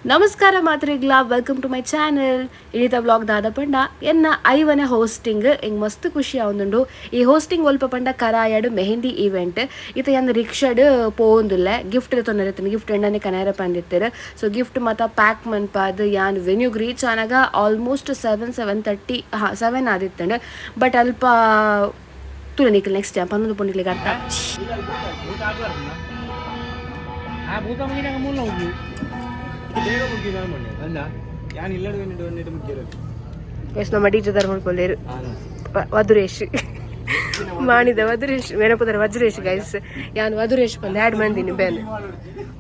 ನಮಸ್ಕಾರ ಮಾತ್ರೆಗ್ಲಾ, welcome to my channel. ಇನಿತ ವ್ಲಾಗ್ ದಾದ ಪಂಡ, ಎನ್ನ 5ನೇ ಹೋಸ್ಟಿಂಗ್. ಎಂಕ್ ಮಸ್ತ್ ಖುಷಿ ಆವೊಂದುಂಡು. ಈ ಹೋಸ್ಟಿಂಗ್ ಒಲ್ಪ ಪಂಡ ಕರಾಯಡ್ ಮೆಹಂದಿ ಈವೆಂಟ್. ಇತ್ತೆ ಯಾನ್ ರಿಕ್ಷಾಡ್ ಪೋವೊಂದುಲ್ಲೆ. ಗಿಫ್ಟ್ ತೊಂದರೆ, ಗಿಫ್ಟ್ ಎಣ್ಣನೆ ಕನಾರ ಪಂದಿತ್ತೆರ್. ಸೊ ಗಿಫ್ಟ್ ಮಾತ ಪ್ಯಾಕ್ ಮನ್ಪಾದ್ ಯಾನ್ ವೆನ್ಯೂಗ್ ರೀಚ್ ಆನಗ ಆಲ್ಮೋಸ್ಟ್ 7, 7:30, ಹಾಂ, 7 ಆದಿತ್ತಂಡು. ಬಟ್ ಅಲ್ಪ ತೂಲೆ ನಿಕಲ್ ನೆಕ್ಸ್ಟ್ ಟೈಮ್ ಪನ್ನೊಂದು ಪೊಂಡಿಗೆ ಅರ್ಥ. ಆ ಭೂತ ಮುಗಿನಾಗ ಮೂಲ ಹೋಗಿ. ಬೇಗ ಮುಗಿದ ಮೊನ್ನೆ ಅಲ್ಲ, ಯಾನ್ ಇಲ್ಲಡು ಒಂದಿಟ್ಟು ಮುಗಿರೋದು. ಎಸ್, ನಮ್ಮ ಟೀಚರ್ ಧರ್ಮಪಲ್ಲೇರು ವಧುರೇಶ್ ಮಾಣಿದ ವಧುರೇಶ್ ಮೇನಪುದರ ವಜ್ರೇಶ್. ಗೈಸ್, ಯಾನ್ ವಧುರೇಶ್ ಬಂದು ಆ್ಯಡ್ ಮಂದಿನಿ ಬೇನ್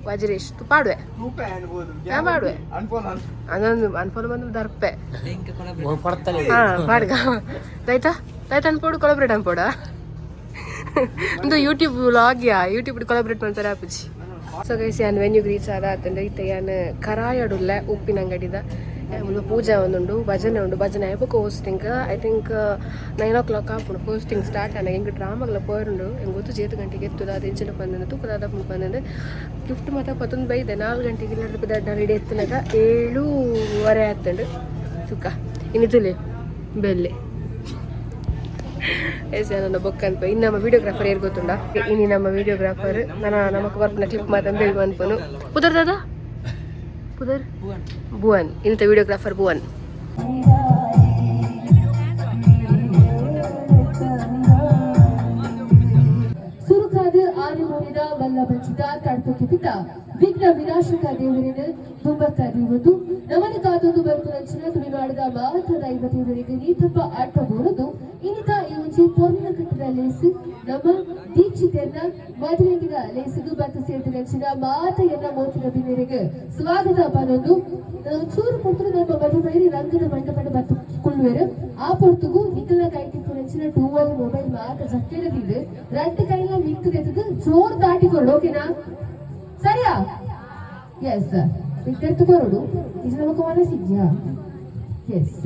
ವಜ್ರೇಶ್ ತು ಪಾಡುವೆ. ನಾ ಪಾಡುವೆ. ಅದೊಂದು ಅನ್ಫೋನ್ ಬಂದು ದರ್ಪೆ. ಹಾ, ಪಾಡ್ಗ ಆಯ್ತಾ? ಆಯ್ತು, ಅನ್ಪೋಡು, ಕೊಲಬ್ರೇಟ್ ಅನ್ಪೋಡ. ಒಂದು ಯೂಟ್ಯೂಬ್ ವ್ಲಾಗ್ ಯಾ ಯೂಟ್ಯೂಬ್ ಕೊಲಬ್ರೇಟ್ ಮಾಡ್ತಾರೆ ಆಪುಜಿ. ಸೊ ಗೈಸ್, ಯಾನ್ ವೆನ್ಯೂ ರೀಚ್ ಆದ ಆತಂಡ. ಇತ್ತೆ ಯಾನ್ ಕರಾಯಡುಲ್ಲ ಉಪ್ಪಿನಂಗಡಿದ. ಮುಲ್ಪ ಪೂಜೆ ಒಂದುಂಡು, ಭಜನೆ ಉಂಡು. ಭಜನೆ ಆಯ್ಬೊಕ hosting I think 9 O clock ಆಪುಂಡು ಹೋಸ್ಟಿಂಗ್ ಸ್ಟಾರ್ಟ್ ಆನ. ಎಂಕ್ ಡ್ರಾಮಾಗ್ಲ ಪೋರುಂಡು. ಎಂಕ್ ಗೊತ್ತು ಏತ್ ಗಂಟೆಗೆ ಎತ್ತುದ, ಅದು ಎಂಚಿನ ಪಂದಂದು ತೂಕದಾದ ಪಂದಂದು. ಗಿಫ್ಟ್ ಮಾತ ಪತ್ತೊಂದು ಬೈದೆ. 4 ಗಂಟೆಗೆ ಇಲ್ಲ ರೆಡಿ ಎತ್ತುನಾಗ 7:30 ಆತಂಡು. ಸುಖ ಇನ್ನು ತುಲೆ ಬೆಲ್ಲೆ. ಎಸ್, ನನ್ನ ಬೊಕ್ಕ ಅನ್ಪ. ಇನ್ನು ನಮ್ಮ ವಿಡಿಯೋಗ್ರಾಫರ್ ಏರ್ ಗೊತ್ತುಂಡ? ಇನಿ ನಮ್ಮ ವಿಡಿಯೋಗ್ರಾಫರ್ ನನ್ನ ನಮಕ್ ಬರ್ಪುನ ಕ್ಲಿಪ್ ಮಾತ ಬೇಗ ಅನ್ಪನು. ಪುದರ್ ದಾದಾ? ಪುದರ್ ಭುವನ್. ಇನ್ನಿತ ವಿಡಿಯೋಗ್ರಾಫರ್ ಭುವನ್. ಸುರುಕಾದ ಆನೆಮೂರಿನ ವಲ್ಲಭಚಿತ ತಡ್ಪುಕಿಪಿತ ವಿಘ್ನ ವಿನಾಶಕ ದೇವರಿನ ದುಂಬತ್ತ ದೇವದು ನಮನ ಕಾದೊಂದು ಬರ್ಪುನಂಚಿನ ತುಳುನಾಡಿದ ಮಾತ ದೈವ ದೇವರಿಗೆ ನೀತಪ್ಪ ಆಟ ಬೋರದು. ಇನ್ನಿತ ಈ ಒಂಜಿ ಪೊರ್ಲ ಕಟ್ಟದ ಲೇಸ್, ನಮ್ಮ ದೀಕ್ಷಿತೆರ್ನ ಮದುವೆಗಿನ ಲೇಸಿಗು ಬತ್ತು ಸೇರಿದಂಚಿನ ಮಾತ ಎಲ್ಲ ಮೋತಿನ ಬಿನ್ನೆರಿಗೆ ಸ್ವಾಗತ ಪನೊಂದು. ಚೂರು ಪೊರ್ತುಡು ನಮ್ಮ ಮದುವೆ ರಂಗದ ಮಂಟಪದ ಬತ್ತು ಕುಳ್ಳುವೆರು. ಆ ಪೊರ್ತುಗು ನಿಕಲ್ನ ಕೈ ತಿಪ್ಪುನಂಚಿನ ಟೂವಲ್, ಮೊಬೈಲ್ ಮಾತ ಜಕ್ಕಿರದಿದ್ದು ರಡ್ಡು ಕೈಲ ಮಿಕ್ಕು ಎತ್ತದು ಜೋರ್ ದಾಟಿಕೊರಡು, ಓಕೆನಾ? ಸರಿಯಾ? ಎಸ್, ಎತ್ತುಕೊರಡು. ಇದು ನಮಕ್ ಮನಸ್ಸಿದ್ಯಾ? ಎಸ್,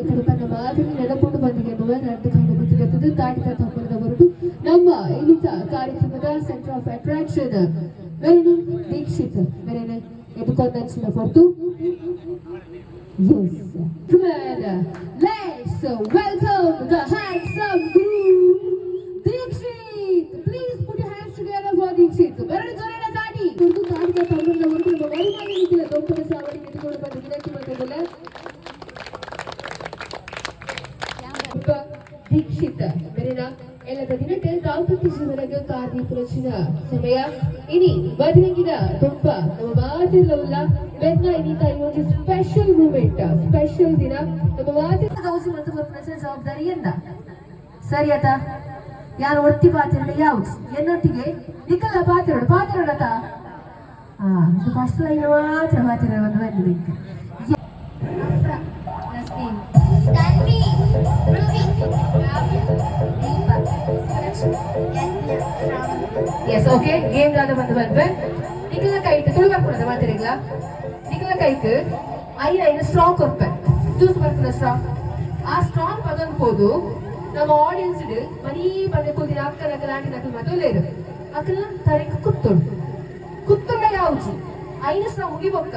ಎಕಡೆ ಪನ್ನ ಮಾದರಿ ನೆನಪುಂಡು ಬಂದಿಗೆ ರಡ್ಡು ಕೈಲ ಮಿಕ್ಕು ದಾಟಿದ ತಪ್ಪಲದ ಹೊರಟು ನಮ್ಮ ಇನ್ನಿತ ಕಾರ್ಯಕ್ರಮದ ಸೆಂಟರ್ ಆಫ್ ಅಟ್ರಾಕ್ಷನ್ ಮೆರೆನು ದೀಕ್ಷಿತ್ ಮೆರೆನ ಎದುಕೊಂದಂಚಿನ ಹೊರತು. Yes. Come on. Let's welcome the handsome groom, Dikshit. Please put your hands together for Dikshit. ಬರಡು ಜೋರಾದ ತಾಟಿ. ಕುರ್ದು ತಾಟಿದ ತಮ್ಮನ ಹೊರಟು ನಮ್ಮ ವರುಮಾನ ರೀತಿಯ ದೊಂಪದ ಚಾವಡಿ ಎದುಕೊಂಡು ಬಂದ ವಿನಂತಿ ಮಾಡಿದಲ್ಲ. ದೀಕ್ಷಿತ್ ಮೆರೆನ ಎಲ್ಲದ ದಿನಕ್ಕೆ ದಾಂಪತ್ಯ ಜೀವನಕ್ಕೆ ಕಾರ್ದೀಪುರಚಿನ ಸಮಯ. ಇನಿ ಮದುವೆಗಿನ ದೊಂಪ ನಮ್ಮ ಮಾತಿರ್ಲವುಲ್ಲ ಬೆನ್ನ ಇನ್ನಿತ ಈ ಒಂದು ಸ್ಪೆಷಲ್ ಮೂಮೆಂಟ್, ಸ್ಪೆಷಲ್ ದಿನ ನಮ್ಮ ಮಾತಿನ ಗೌಸಿ ಮತ್ತು ಬರ್ಪುನ ಜವಾಬ್ದಾರಿಯನ್ನ ಸರಿ ಆತ. ಯಾರು ಒಟ್ಟಿ ಪಾತಿರಡ ಯಾವ್ದು ಎನ್ನೊಟ್ಟಿಗೆ ನಿಕಲ ಪಾತಿರಡು ಪಾತಿರಡತ. ಹಾ, ಇದು ಫಸ್ಟ್ ಲೈನ್ ಮಾತ್ರ ಪಾತಿರ ಒಂದು ಬಂದು ಬೇಕು. Tanvi, Ruby, Deepa, Yajna from yes, okay. Game ದಾದ ಬಂದು ಬಂದ್ವೆ. ನಿಖಲ ಕೈಟ್ ತುಳು ಬರ್ಪುನದ ಮಾತಿರಿಗ್ಲ. ನಿಖಲ ಕೈಕ್ ಐನ ಐನ ಸ್ಟ್ರಾಂಗ್ ಕೊರ್ಪೆ, ಜ್ಯೂಸ್ ಬರ್ಪುನ ಸ್ಟ್ರಾಂಗ್. ಆ ಸ್ಟ್ರಾಂಗ್ ಪದೊಂದು ಪೋದು ನಮ್ಮ ಆಡಿಯನ್ಸ್ ಮನಿ ಬಂದೆ ಕುಲ್ದಿನ ಅಕ್ಕ ನಕಲ್, ಆಂಟಿ ನಕಲ್ ಮಾತು ಉಲ್ಲೇರು. ಅಕಲ್ನ ತರೆಕ್ ಕುತ್ತೊಡು ಕುತ್ತುಂಡ ಯಾವ್ಜಿ. ಐನ ಸ್ಟ್ರಾಂಗ್ ಮುಗಿಬೊಕ್ಕ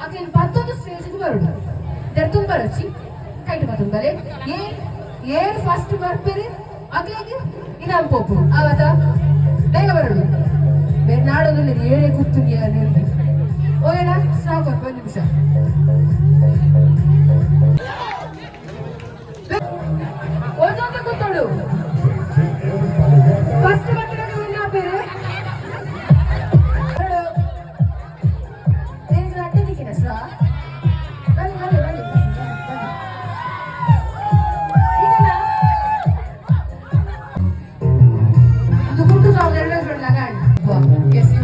ಅಕ್ಲೆನ್ ಪತ್ತೊಂದು ಸ್ಟೇಜ್ಗೆ ಬರೋಡು ದೆರ್ತೊಂದು ಬರೊಚ್ಚಿ. ಕೈಟ್ ಪತ್ತೊಂದು ಬಲೆ. ಏನ್ ಏರ್ ಫಸ್ಟ್ ಬರ್ಪೇರು ಅಕ್ಲೆಗ್ ಇನಾಮ್ ಪೋಪು ಆವತ. ಬೇಗ ಬರೋಡು. ಬೇರೆ ನಾಡೊಂದು ಏಳೇ ಕೂತು. ಓಕೆನಾ? ಸ್ಟಾಪ್, ಒಂದು ನಿಮಿಷ. ಒಂದೊಂದು ಕೂತೋಡು. First ಬರ್ತಿರೋದು win ಆಪೇರು. ಬರೋಡು. ಏನಿದ್ರು ಅಡ್ಡೆ ದಿಕ್ಕಿನ ಸ್ಟ್ರಾ. ಬನ್ನಿ ಬನ್ನಿ ಬನ್ನಿ ಬನ್ನಿ. ಈಗನಾ? ಇದು ಗುಂಡು ಸಾಂಗ್ ಎರಡು S, you.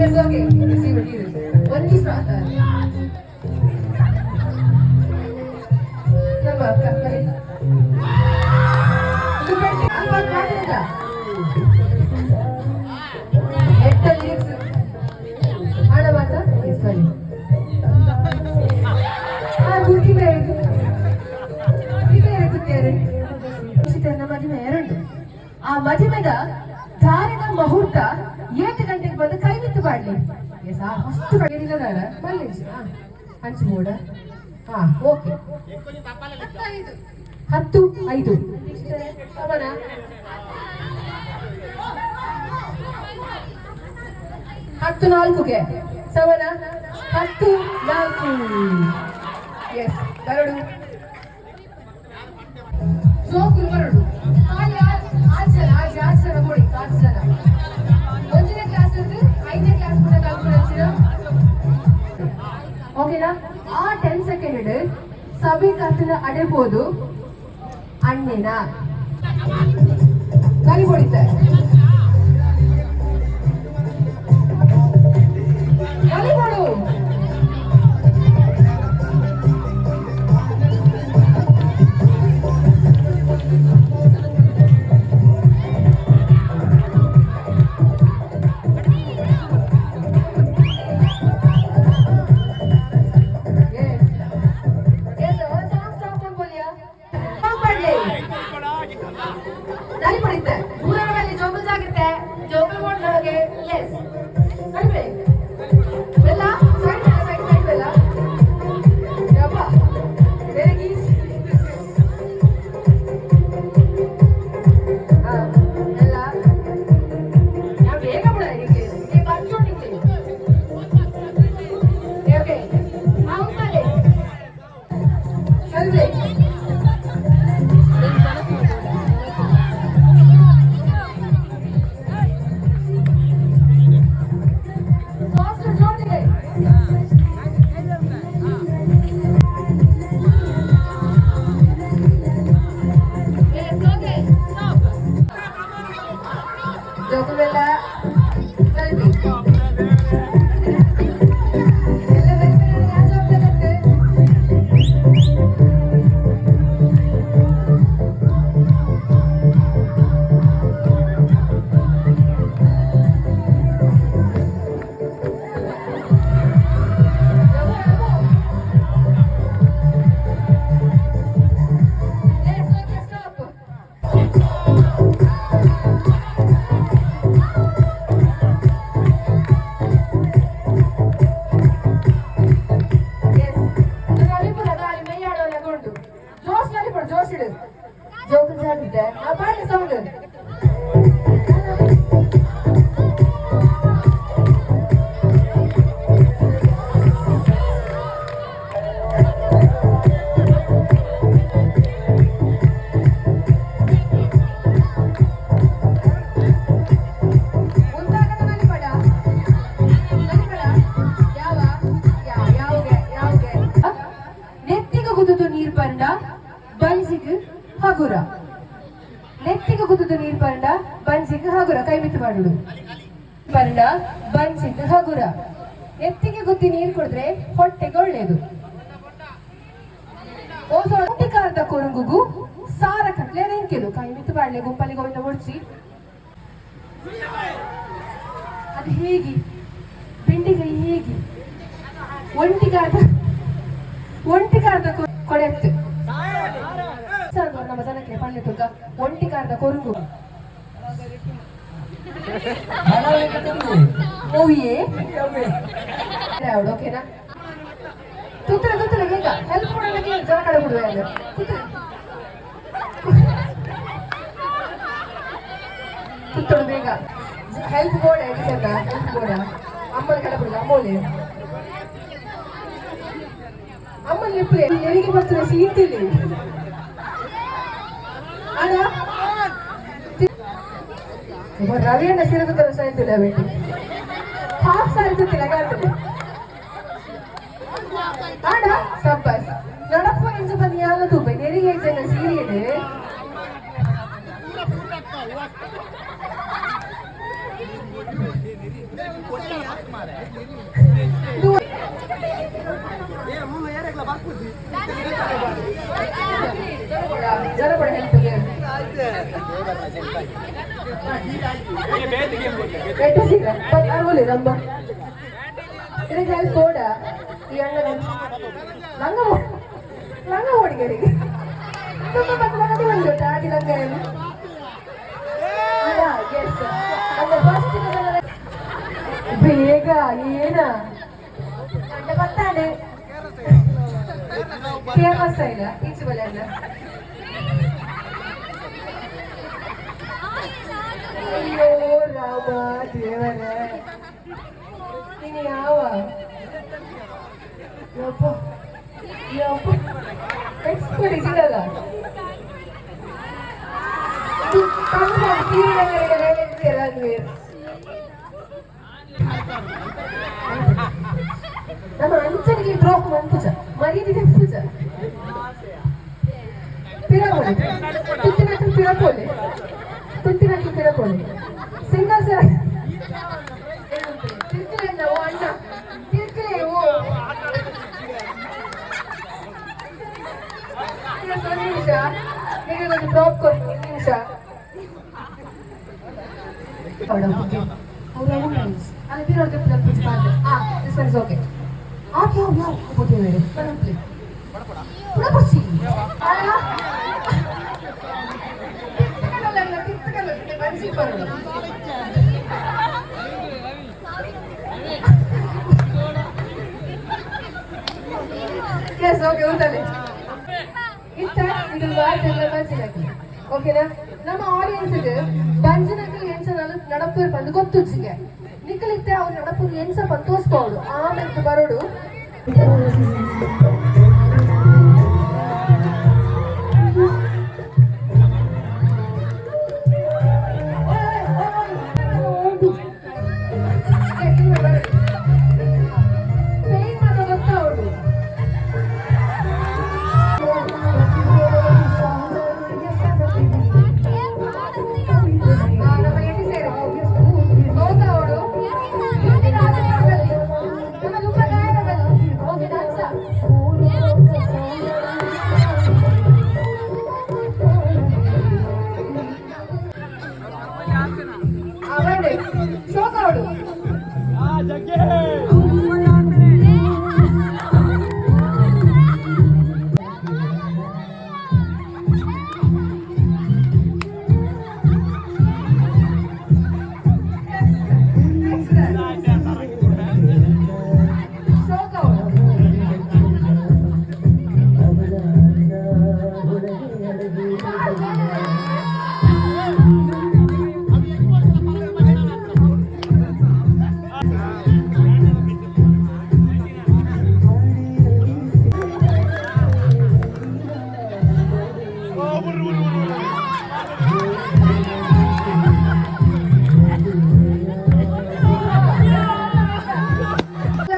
S, okay. S, you. ಒಂದು ಸ್ಟ್ರಾ ನಮ್ಮ ಅಕ್ಕ ಬನ್ನಿ. ಇದು ಬೇಡ. ಅಲ್ಪ ಮಾತಾಡಿದ. ಎಟ್ಟ ಲಿರಿಕ್ಸ್ ಹಾಡ ಮಾತಾ. ಎಸ್, ಬನ್ನಿ. ಹಾ, ಗುದ್ದಿ ಬೇರೆ ಬೇರೆ ಗುತ್ತಿಯಾರೆ. ಮದುವೆ ಎರಡು ಆ ಮದುವೆದ ಧಾರೆದ ಮುಹೂರ್ತ. ಮುಟ್ಟ 8 ಗಂಟೆಗೆ ಬಂದು ಕೈ ಮಿತ್ತು ಪಾಡ್ಲಿ. ಎಸ್, ಆ ಫಸ್ಟ್ ಬಗೆದಿಲ್ಲದಾರ ಮಲ್ಲೇಜ್ ಹಂಚ್ಬೋಡ. ಹಾ, ಓಕೆ. 10 5 ಸಮನ 10 4ಗೆ ಸಮನ 10 4. ಎಸ್, ಬರಡು ಜೋಕುಲು ಬರಡು. ಖಾಲಿ 6 ಜನ, 6 ಜನ ಬೋಡಿ, 6 ಜನ. 1ನೇ ಕ್ಲಾಸ್ 5ನೇ ಕ್ಲಾಸ್ ಕೂಡ ಕಲ್ಪುನಂಚಿನ. ಓಕೆನಾ? ಆ 10 ಸೆಕೆಂಡ್ ಸಭೆ ಕತ್ತಿನ ಅಡೆಬೋದು ಅಣ್ಣೇನ ಕಲಿ ಹೊಡಿತಾರೆ. ಕಲಿ ಹೊಡು. Yes. Yes, all song stop ಅನ್ಬೋಲಿಯಾ? Song ಪಾಡ್ಲಿ. ನಲಿ ಹೊಡಿತೆ. ಊರೊಳಗಲ್ಲಿ ಜೋಗುಲ್ ಜಾಗಿತ್ತೆ. ಜೋಗುಲ್ ಮೋಡ್ ನಮಗೆ. Yes. ಕಡಿಮೆ. ಬೆಲ್ಲ, ಸೈಡ್ ಬೆಲ್ಲ, ಸೈಡ್ ಸೈಡ್ ಬೆಲ್ಲ. ಯಪ್ಪ. ಬೇರೆ ಗೀಸ್. ಹಾ, ಬೆಲ್ಲ. ಯಾ ಬೇಗ ಬಿಡ ನಿಂಗೆ. ನಿಂಗೆ ಖರ್ಚು ನಿಂಗೆ. ಓಕೆ. ಹಾ, ಉಂಟಲ್ಲಿ. ಕಲ್ವೆ. ಫಾಸ್ಟ್ ಜೋಡಿದೆ. Yes, okay. Stop. ಜೋಕುವೆಲ್ಲ ಕಲ್ವಿ. ಎಲ್ಲ ಬೆಲ್ಪಿನ ಯಾರ್ ಜವಾಬ್ದಾರಿ? Raghu, Raghu. Yes, okay, stop. Yes. ನಲಿಪುರ ಗಾಳಿ ಮೈಯಾಡೋಲ್ಲ ಗುಂಡು. ಜೋಶ್ ನಲಿಪುರ, ಜೋಶ್ ಇಡು. ಜೋಕು ಜಾಗಿದ್ದೆ. ಆ ಪಾಡ್ಲಿ ಸೌಂಡ್. ಮುಂದಾಗದ ನಲಿಪಡ. ನಲಿಪಡ. ಯಾವ? ಯಾವ್ಗೆ? ಯಾವ್ಗೆ? ನೆತ್ತಿಗೆ ಗುದ್ದುದು ನೀರ್ ಪಂಡ ಬಂಜಿಗ್ ಹಗುರ. ನೆತ್ತಿಗೆ ಗುದ್ದುದು ನೀರ್ ಪಂಡ ಬಂಜಿಗ್ ಹಗುರ. ಕೈ ಮಿತ್ತು ಮಾಡುಡು. ಪಂಡ ಬಂಜಿಗ್ ಹಗುರ. ನೆತ್ತಿಗೆ ಗುದ್ದಿ ನೀರ್ ಕುಡಿದ್ರೆ ಹೊಟ್ಟೆಗೆ ಒಳ್ಳೇದು. ಒಂಟಿಕಾರದ ಕೊರುಂಗುಗು ಸಾರ ಕಟ್ಲೆ ರೆಂಕೆಲು. ಕೈ ಮಿತ್ತು ಬಾಡ್ಲೆ. ಗುಂಪಲ್ಲಿ ಗೋವಿಂದ ಮುಡ್ಚಿ. ಅದು ಹೇಗೆ ಬೆಂಡಿಗೈ ಹೇಗೆ ಒಂಟಿಗಾದ ಒಂಟಿಗಾರದ ಕೊಡೆತ್ತು ನಮ್ಮ ಜನಕ್ಕೆ ಪಳ್ಳೆ ತುರ್ಗ ಒಂಟಿಗಾರದ ಕೊರುಂಗು ಓಯೇ ಓಕೆನಾ? ತುತ್ತಲೆ ತುತ್ತಲೆ ಬೇಗ ಹೆಲ್ಪ್ ಮಾಡೋದಕ್ಕೆ ಜನ ಕಡೆ ಬಿಡುವೆ ಅಲ್ಲಿ. ತುತ್ತಲೆ ತುತ್ತಡು ಬೇಗ. ಹೆಲ್ಪ್ ಬೋರ್ಡ್ ಎಡಿಸಲ್ಲ ಹೆಲ್ಪ್ ಬೋರ್ಡ್. ಅಮ್ಮನ ಕಡೆ ಬಿಡುದು. ಅಮ್ಮೋಲಿ ಅಮ್ಮನ ನಿಪ್ಪಲೆ ಎಲ್ಲಿಗೆ ಬರ್ತದೆ ಸೀಂತಿಲಿ ಅಣ್ಣ. ರವಿ ಅಣ್ಣ ಸೀರೆ ತುತ್ತಲ ಸಾಯ್ತಿಲ್ಲ ಬೇಟಿ. ಹಾಫ್ ಸಾರಿ ತುತ್ತಿಲ್ಲ ಕಾಣ್ತದೆ ಅಣ್ಣ. ಸಬ್ಬಸ್ ನಡಪ್ಪ ಇಂಚ ಬಂದು ಯಾಲ ತೂಪೆ ನೆರಿಗೆ ಜನ ಸೀರೆ ಇದೆ. ಜನ ಕೂಡ ಹೆಲ್ಪ್ ಅರ್ವಲಿ ರಂಬ ಇದಕ್ಕೆ ಹೆಲ್ಪ್ ಕೊಡ. ಈ ಅಣ್ಣ ಲಂಗ ಲಂಗ ಓಡಿಗರಿಗೆ ತುಂಬ ಮತ್ತೆ ಲಂಗ ಬಂದು ಆದಿ ಲಂಗ. ಎಸ್, ನಮ್ಮ ಫಸ್ಟ್ ಬೇಗ ಏನ ಗಂಡ ಬರ್ತಾನೆ ಫೇಮಸ್ ಇಲ್ಲ ಈಚೆ ಬಲೆ ಅಲ್ಲ. ಅಯ್ಯೋ ರಾಮ ದೇವರೇ, ನೀನು ಯಾವ ಯಪ್ಪ ಯಪ್ಪ ಎಕ್ಸ್ಪರ್ಟ್ ಇದೀರಲ್ಲ. ತಮ್ಮ ಸೀರೆ ಎಲ್ಲ ನಮ್ಮ ಅಂಚನಿಗೆ ಡ್ರಾಪ್ ಮನ್ಪುಜ ಮರ್ಯಾದೆ ಪೂಜ ಪಿರಕೋಲೆ ತುತ್ತಿನట్లు ಪಿರಕೋಲೆ ತುತ್ತಿನట్లు ಪಿರಕೋಲೆ ಸಿಂಗಲ್ ಸರ್ ತಿರ್ಕಲೆ ಓ ಅಣ್ಣ ತಿರ್ಕಲೆ ಓ ಒಂದು ನಿಮಿಷ ನಿಮಗೆ ಒಂದು ಡ್ರಾಪ್ ಕೊಟ್ಟು ಒಂದು ನಿಮಿಷ. ಅಲ್ಲಿ ಪಿರೋಡ್ ಆ this one is okay. ಆ ಯಾವ ಯಾವ ಹೋಗ್ತೇವೆ ಬರಂಪ್ಲಿ ಪುಡಪುಸಿ ಅಲ್ಲ ತಿರ್ತಕಲ್ಲ ತಿರ್ತಕಲ್ಲ ಬಂಜಿ ಬರೋದು. ಎಸ್ ಓಕೆ ಊಟಲೆ ಇತ್ತ ಇದು ವಾರ್ತೆಲ್ಲ ಬಂಜಿನಕಲಿ ಓಕೆನಾ. ನಮ್ಮ ಆಡಿಯನ್ಸ್ಗೆ ಬಂಜಿನಕಲಿ ಎಂಚ ನಡಪು ಬಂದು ಗೊತ್ತುಜ್ಜಿಗೆ ನಿಕ್ಕಲಿತ್ತೆ ಅವ್ರು ನಡಪು ಎಂಚ ಬಂದು ತೋರಿಸ್ಬೋದು ಆಮೇಲೆ ಬರೋಡು. ಪೇನ್ ಮಾತ್ರ ಗೊತ್ತಾವಡು. ನಮ್ಮ ಎಣ್ಣೆ ಸೇರು ಸೋತಾವಡು ನಮ್ಮ ದುಪ್ಪ ಗಾಯನಗಳು. Okay dance ಅವಡೆ ಶೋಕಾವಡು. ಶೋಕಾವಡು.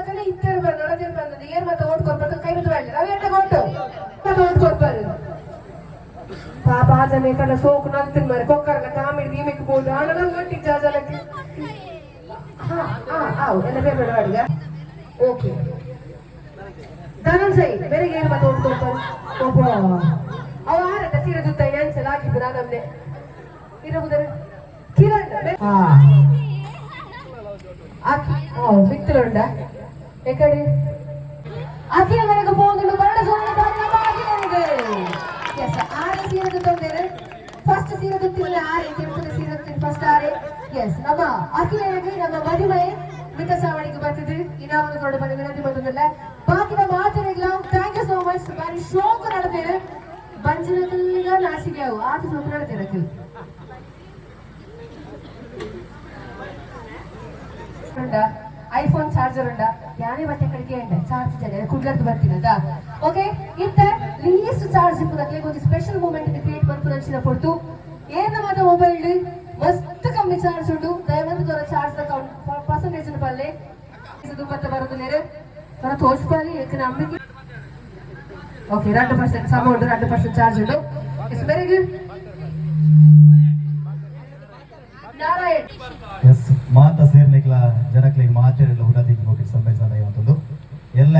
ಕಡೆ ಇತ್ತರ ಬರ್ ನಡದಿರ್ ಬಂದದ್ದು ಏರ್ ಮತ್ತೆ ಓಟ್ ಕೊಡ್ಬೇಕು ಕೈ ಬಿದ್ದು ಬೇಡ ರವಿ ಅಣ್ಣ ಓಟು ಮತ್ತೆ ಓಟ್ ಕೊಡ್ಬಾರ ಪಾಪ ಆ ಜನ ಕಡೆ ಸೋಕು ನಲ್ತಿನ್ ಮಾರೆ ಕೊಕ್ಕರಲ್ಲ ಕಾಮಿಡಿ ಈಮೆಕ್ ಬೋದು ಆನಲ್ಲ ಓಟಿ ಜಾಜಲಕ್ಕೆ. ಹಾ ಹಾ ಆವು ಎಲ್ಲ ಬೇರೆ ಬೇಡ ಅಡಿಗ. ಓಕೆ ಧನಂಜಯ್ ಬೇರೆ ಏನು ಮತ್ತೆ ಓಟ್ ಕೊಡ್ತಾರೆ ಒಬ್ಬ ಅವ ಆರಟ ಸೀರೆ ಜುತ್ತ ಅನ್ಸಲ್ಲ ಹಾಕಿದ್ರು ನಮ್ನೆ ಇರಬಹುದರೆ ಕಿರಣ್ ಹಾ ಮಿತ್ತುಂಡ ಎಕಡೆ ಅಖಿಲ ವರೆಗೂ ಪೋಂದುಂಡು ಬರಡ ಸೋನೆ ನಮ್ಮ ಅಖಿಲನಿಗೆ. ಎಸ್ ಆರೆ ಸೀರೆ ತೊಂದರೆ ಫಸ್ಟ್ ಸೀರೆ ತುತ್ತಿನ ಆರೆ ತಿರುಪತಿ ಸೀರೆ ಫಸ್ಟ್ ಆರೆ. ಎಸ್ ನಮ್ಮ ಅಖಿಲನಿಗೆ ನಮ್ಮ ಮದುವೆ ಮಿತ ಸಾವಣಿಗೆ ಬರ್ತಿದ್ರಿ ಇನಾಮನ್ನು ಕೊಡು ಬಂದ ವಿನಂತಿ ಬಂದಿಲ್ಲ ಬಾಕಿದ ಮಾತಿರಿಲ್ಲ. Thank you so much. ಬಾರಿ ಶೋಕು ನಡೆದೇನೆ ಬಂಜಿನಕಲ್ಲಿಗ ನಾಸಿಗೆ ಅವು ಆತ ಶೋಕು ನಡೆದೇನೆ ಉಂಡ ಐಫೋನ್ ಚಾರ್ಜರ್ ಉಂಡ ಯಾನೇ ಮತ್ತೆ ಕಡೆಗೆ ಉಂಡ ಚಾರ್ಜ್ ಜನ ಕುಡ್ಲದ್ದು ಬರ್ತೀನದ. ಓಕೆ ಇತ್ತ ಲೀಸ್ಟ್ ಚಾರ್ಜ್ ಇಪ್ಪುದಕ್ಕೆ ಒಂದು ಸ್ಪೆಷಲ್ ಮೂಮೆಂಟ್ ಕ್ರಿಯೇಟ್ ಬರ್ಪುನಂಚಿನ ಪೊರ್ತು ಏನ ಮಾತ ಮೊಬೈಲ್ ಮಸ್ತ್ ಕಮ್ಮಿ ಚಾರ್ಜ್ ಉಂಡು ದಯವಂತ ತೋರ ಚಾರ್ಜ್ ಪರ್ಸೆಂಟೇಜ್ ಪಲ್ಲೆ ಮತ್ತೆ ಬರೋದು ನೇರೆ ತೋರ ತೋರಿಸ್ಪಾಲಿ ಏಕೆ ನಂಬಿಕೆ. ಓಕೆ 2% ಸಮ ಉಂಟು 2% ಚಾರ್ಜ್ ಉಂಟು. It's very good Narayan. S ಮಾತ ಸೇರ್ಲಿಕ್ಲ ಜನಕ್ಲೆಗ್ ಮಾತೆರೆಲ್ಲ ಉಡದಿಗ್ ಹೋಗಿ ಸಂಭಾಷಣೆ ಒಂದು ಎಲ್ಲ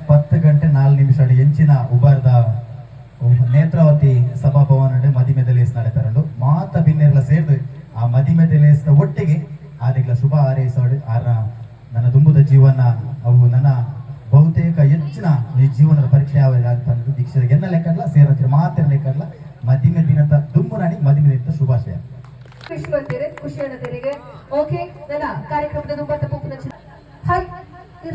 10 ಗಂಟೆ 4 ನಿಮಿಷ ಎಂಚಿನ ಉಬಾರ್ದ ನೇತ್ರಾವತಿ ಸಭಾಭವನ ಮದಿಮೆದ ಲೇಸ್ ನಡೆತಾರಂಡು ಮಾತ ಬಿನ್ನೆರ್ಲ ಸೇರ್ದು ಆ ಮದಿಮೆದ ಲೇಸ್ನ ಒಟ್ಟಿಗೆ ಆರೆಗ್ಲ ಶುಭ ಹಾರೈಸಾಡು ಆರ ನನ್ನ ದುಂಬುದ ಜೀವನ ಅವು ನನ್ನ ಬಹುತೇಕ ಹೆಚ್ಚಿನ ಈ ಜೀವನದ ಪರೀಕ್ಷೆ ಯಾವ ಅಂತ ದೀಕ್ಷೆ ಎನ್ನ ಲೆಕ್ಕಡ್ಲ ಸೇರಂತಿರ ಮಾತಿನ ಲೆಕ್ಕಡ್ಲ ಮದಿಮೆ ದಿನದ ದುಂಬು ನಾನಿ ಮದಿಮೆ ದಿನದ ಶುಭಾಶಯ. ಖುಷಿ ಬಂದಿರೆ ಖುಷಿ ಅನ್ನದಿರಿಗೆ. ಓಕೆ ನನ್ನ ಕಾರ್ಯಕ್ರಮದ ದುಂಬತ್ತ ಪೂಪುನ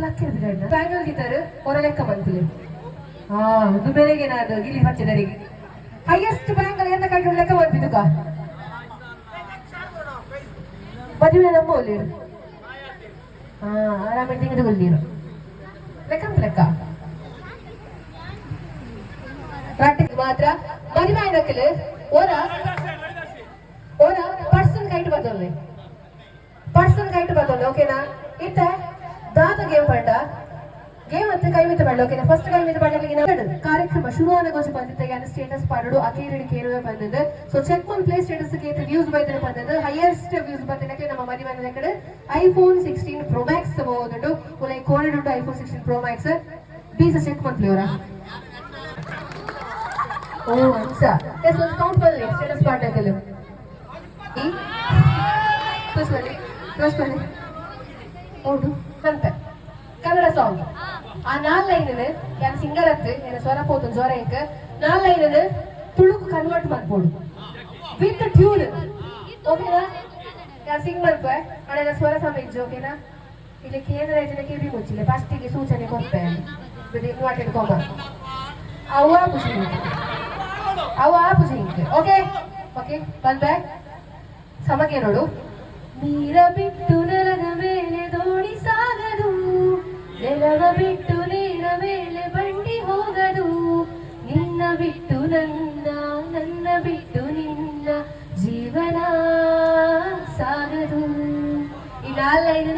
ಲಕ್ಕಿರ್ದು ಗಂಡ ಬ್ಯಾಂಗಲ್ ಗಿದ್ದಾರೆ ಹೊರ ಲೆಕ್ಕ ಬಂತಿಲ್ಲ. ಹಾ, ಅದು ಬೆಳಗ್ಗೆ ನಾನು ಇಲ್ಲಿ ಹಚ್ಚಿದರಿಗೆ ಹೈಯೆಸ್ಟ್ ಬ್ಯಾಂಗಲ್ ಎನ್ನ ಕೈ ಲೆಕ್ಕ ಬಂತಿದ್ದುಕ. ಮದುವೆ ನಮ್ಮ ಒಲ್ಲಿರು. ಹಾ, ಆರಾಮ ತಿಂಗದು ಲೆಕ್ಕ ಅಂತ ಲೆಕ್ಕ ಪ್ರಾಕ್ಟಿಸ್ ಮಾತ್ರ. ಮದುವೆ ನಕಲು ಓರ ಓರ ಪರ್ಸನ್ ಕೈಟ್ ಬರ್ತದೆ, ಪರ್ಸನ್ ಕೈಟ್ ಬರ್ತದೆ, ಓಕೆನಾ? ಇತ್ತ ದಾದ ಗೇಮ್ ಪಂಡ ಗೇಮ್ ಅಂತ ಕೈ ಮಿತ್ತ ಪಡ್ಲ, ಓಕೆನಾ? ಫಸ್ಟ್ ಕೈ ಮಿತ್ತ ಪಡ್ಲಿಕ್ಕೆ ಕಾರ್ಯಕ್ರಮ ಶುರುವಾನ ಗೋಚ ಬಂದಿತ್ತ. ಯಾನ ಸ್ಟೇಟಸ್ ಪಾಡೋಡು ಅಕೇರಿಡಿ ಕೇಳುವೆ ಬಂದದ್ದು. ಸೊ ಚೆಕ್ ಮನ್ ಪ್ಲೇ ಸ್ಟೇಟಸ್ ಕೇತ ವ್ಯೂಸ್ ಬೈದನೆ ಬಂದದ್ದು. ಹೈಯೆಸ್ಟ್ ವ್ಯೂಸ್ ಬಂದಿನಕ್ಕೆ ನಮ್ಮ ಮದುವೆ ಕಡೆ iPhone 16 pro Max ಹೋದುಂಡು. ಉಲೈ ಕೋರಿಡುಂಡು iPhone 16 pro Max ಬೀಸ ಚೆಕ್ ಮನ್ ಪ್ಲೇವರ. ಓ ಅಚ್ಚಾ, ಎಸ್, ಒಂದು ಕೌಂಟ್ ಬರಲಿ ಸ್ಟೇಟಸ್ ಪಾಡ್ನಕಲು. ಈ ಕ್ಲೋಸ್ ಮಾಡಿ, ಕ್ಲೋಸ್ ಮಾಡಿ. ಹೌದು ಅಂತ ಕನ್ನಡ ಸಾಂಗ್ ಆ ನಾಲ್ ಲೈನ್ ಯಾನ್ ಸಿಂಗರ್ ಅತ್ತು ಎನ್ನ ಸ್ವರ ಪೋತು ಜ್ವರ ಇಂಕ್. ನಾಲ್ line Tuluku convert ಮನ್ಪೋಡು with tune, ಓಕೆನಾ? ಯಾನ್ ಸಿಂಗ್ ಮನ್ಪೆ ಅಣ್ಣ, ಸ್ವರ ಸಮ ಇಜ್ಜಿ, ಓಕೆನಾ? ಇಲ್ಲಿ ಕೇಂದ್ರ ರಚನೆ ಕೆಬಿ ಮುಚ್ಚಿಲ್ಲ. ಫಸ್ಟಿಗೆ ಸೂಚನೆ ಕೊರ್ಪೆ ನೋಟೆಡ್ ಕೋಮ ಅವ ಖುಷಿ, ಅವ ಖುಷಿ. ಓಕೆ ಓಕೆ, ಬಂದೆ ಸಮಕ್ಕೆ ನೋಡು. ನೀರ ಬಿಟ್ಟು ನೆಲದ ಮೇಲೆ ದೋಣಿ ಸಾಗದು, ನೆಲವ ಬಿಟ್ಟು ನೀರ ಮೇಲೆ ಬಂಡಿ ಹೋಗದು, ನಿನ್ನ ಬಿಟ್ಟು ನನ್ನ, ನನ್ನ ಬಿಟ್ಟು ನಿನ್ನ ಜೀವನ ಸಾಗದು. ಈ ನಾಲ್ ಲೈನ್.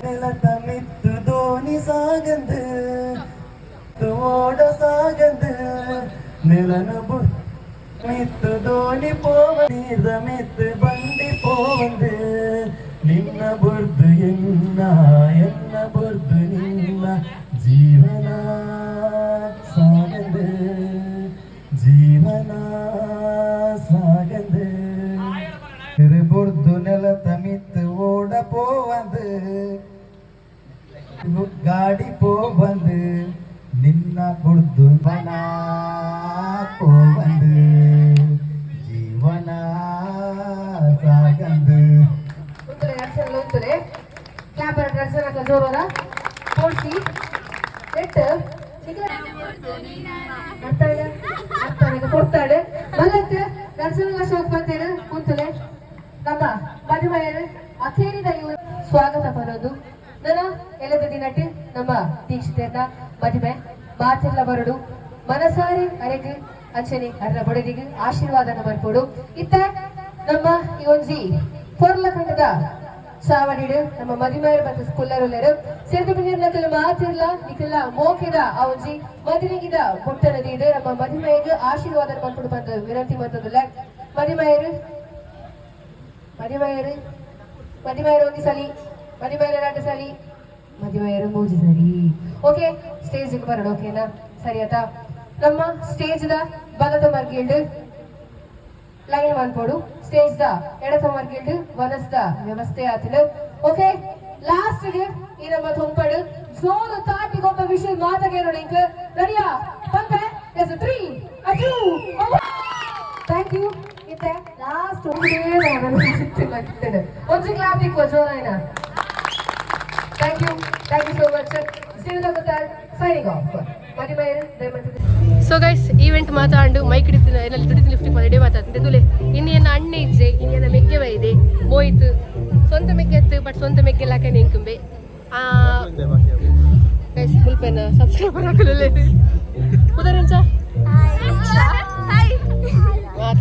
ನೆಲದ ಮಿತ್ತು ದೋಣಿ ಸಾಗಂದು, ಓಡ ಸಾಗಂದು, ನೆಲನ ಮಿತ್ತು ದೋಣಿ ಪೋವ, ನೀರ ಮಿತ್ತು ಬಂಡಿ ಪೋವಂದು, ನಿನ್ನ ಬುರ್ದು ಎನ್ನ, ಎನ್ನ ಬುರ್ದು ನಿನ್ನ ಜೀವನ ಸಾಗಂದು, ಜೀವನ ಸಾಗಂದು. ಬುರ್ದು ನೆಲತ ಮಿತ್ತು ಓಡ ಪೋವಂದು, ಗಾಡಿ ಪೋವಂದು, ನಿನ್ನ ಬುರ್ದು ಬನ ಪೋವಂದು, ಜೀವನ ಸಾಗಂದು. ಉಂತುಲೆ ನಡ್ಸಲ್ಲ, ಉಂತುಲೆ. ಕ್ಲಾಪ್ ನಡ್ಸಲ್ಲ, ಜೋರೋರ ಪೋಡ್ಸಿ ನೆಟ್ ಅರ್ಥ ಇಲ್ಲ, ಅರ್ಥ ಈಗ ಕೊಡ್ತಾಳೆ ಮಲ್ಲತ್ತೆ ನಡ್ಸಲ್ಲ. ಶೋಕ್ ಬಂತೇನೆ ಕುಂತಲೆ. ನಮ್ಮ ಮದುವೆಯರು ಅಖೇರಿದ ಇವರು ಸ್ವಾಗತ ಬರೋದು ನನ್ನ ಎಲ್ಲದ ದಿನಟ್ಟು ನಮ್ಮ ದೀಕ್ಷಿತರನ್ನ ಮದುವೆ ಮಾತೆಲ್ಲ ಬರಡು. ಮನಸಾರೆ ಅರೆಗ್ ಅಂಚನೆ ಅರ್ನ ಬಡದಿಗೆ ಆಶೀರ್ವಾದನ ಬರ್ಪೋಡು. ಇತ್ತ ನಮ್ಮ ಈ ಒಂಜಿ ಪೊರ್ಲ ಕಂಡದ ಚಾವಡಿಡು ನಮ್ಮ ಮದಿಮಾಯರು ಮತ್ತು ಸ್ಕೂಲರುಲ್ಲರು ಸೇರ್ದು ಬಿಂದಿರ್ನಕಲ್ ಮಾತಿರ್ಲ ನಿಕಲ್ಲ ಮೋಕೆದ ಆ ಒಂಜಿ ಮದಿನಿಗಿದ ಬೊಟ್ಟನ ದೀಡು ನಮ್ಮ ಮದಿಮಯಗ್ ಆಶೀರ್ವಾದ ಬರ್ಪೋಡು ಬಂದ ವಿನಂತಿ ಮಂತದಿಲ್ಲ. ಮದಿಮಾಯರು, ಮದಿಮಾಯರು, ಮದಿಮಾಯರು ಒಂದು ಸಲಿ, ಮದಿಮಾಯರು ಎರಡು ಸಲಿ, ಮದಿಮಾಯರು ಮೂಜಿ ಸರಿ. ಓಕೆ, ಸ್ಟೇಜ್ ಬರೋಣ, ಓಕೆನಾ? ಸರಿ ಆತಾ? ನಮ್ಮ ಸ್ಟೇಜ್ the ಬಲದ ಮರ್ಗಿಲ್ಡ್ ಲೈನ್ ಮನ್ಪೋಡು, ಸ್ಟೇಜ್ the ಎಡತ ಮರ್ಗಿಲ್ಡ್ ವನಸ್ದ ವ್ಯವಸ್ಥೆ ಆತಿನ. ಓಕೆ, ಲಾಸ್ಟ್ ಗೆ ಈ ನಮ್ಮ ತೊಂಪಡು ಜೋರು ತಾಟಿ ಗೊಬ್ಬ ವಿಷಯ ಮಾತಗೆ ನೋಡಿ. ರೆಡಿಯಾ? ಪಂಪೆ S 3 2. Thank you. ಇತ್ತೆ ಲಾಸ್ಟ್ ಒಂದೇ ಒಂಜಿ ಕ್ಲಾಪ್ ಇಕ್ಕುವ ಜೋರಾಯ್ನ. Thank you, thank you so much. Signing off ಮದಿಮೈರ್ ದಯಮಾಡಿ. So guys, event ಮಾತಾಂಡು mic ಹಿಡಿತಿನ ಏನಲ್ಲಿ ದುಡಿತು ಲಿಫ್ಟಿಗೆ ಮಾಡಿ ಮಾತಾಡ್ತೀನಿ ತುಲೆ. ಇನ್ನು ಎನ್ನ ಅಣ್ಣೆ ಇಜ್ಜೆ, ಇನ್ನು ಎನ್ನ ಮೆಕ್ಕೆ ಇದೆ ಮೋಯ್ತು. ಸ್ವಂತ ಮೆಕ್ಕೆ ಎತ್ತು, ಬಟ್ ಸ್ವಂತ ಮೆಕ್ಕೆ ಲಾಕೆ ನಿಂಕುಂಬೆ. ಗೈಸ್, ಫುಲ್ ಪೆನ್ ಸಬ್ಸ್ಕ್ರೈಬರ್ ಹಾಕಲೇ ಉದಾಹರಣೆ. ಹಾಯ್.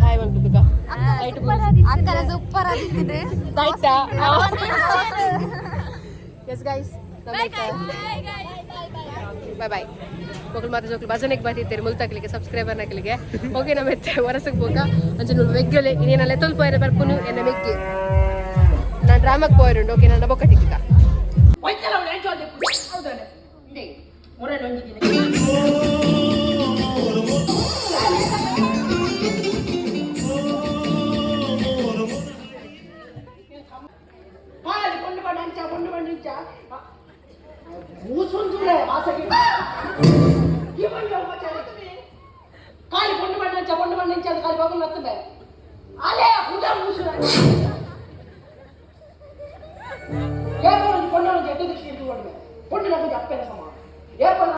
ಹಾಯ್ ಬಂದ್ಬಿಟ್ಟು. ಅಕ್ಕನ ಸೂಪರ್ ಆಗಿದ್ದೆ. ಆಯ್ತಾ? Yes guys, bye bye. ಮಕ್ಕಳು ಮಾತ್ರ ಜೋಕ್ಲು ಭಜನೆಗೆ ಬಾತಿತ್ತೇರು ಮುಲ್ತಾಕ್ಲಿಕ್ಕೆ ಸಬ್ಸ್ಕ್ರೈಬರ್ ನಕಲಿಗೆ. ಓಕೆ, ನಮ್ಮ ಎತ್ತೆ ವರಸಕ್ಕೆ ಹೋಗ ಅಂಚೆ ಮೆಗ್ಗಲೆ ಇನ್ನೇನಲ್ಲ ತೊಲ್ಪ ಏನ ಬರ್ಪುನು ಎನ್ನ ಮೆಗ್ಗೆ. ನಾನು ಡ್ರಾಮಕ್ಕೆ ಪೋಯರುಂಡು. ಓಕೆ, ನನ್ನ ಬೊಕ್ಕಟಿಕ್ಕ. ಕಾಲಿ ಕೊಂಡು ಬಂಡ ಕೊಂಡು ಬಂಡ ಕಾಲಿ ಬಾಬು ಮತ್ತದೆ ಅಲೆ ಹುಡ ಮೂಸು ಏರೋ ಕೊಂಡು ಜಡ್ಡು ದೃಷ್ಟಿ ಇಟ್ಟುಕೊಂಡು ಪೊಣ್ಣು ನಮಗೆ ಅಪ್ಪೆನ ಸಮಾನ. ಏಪಲ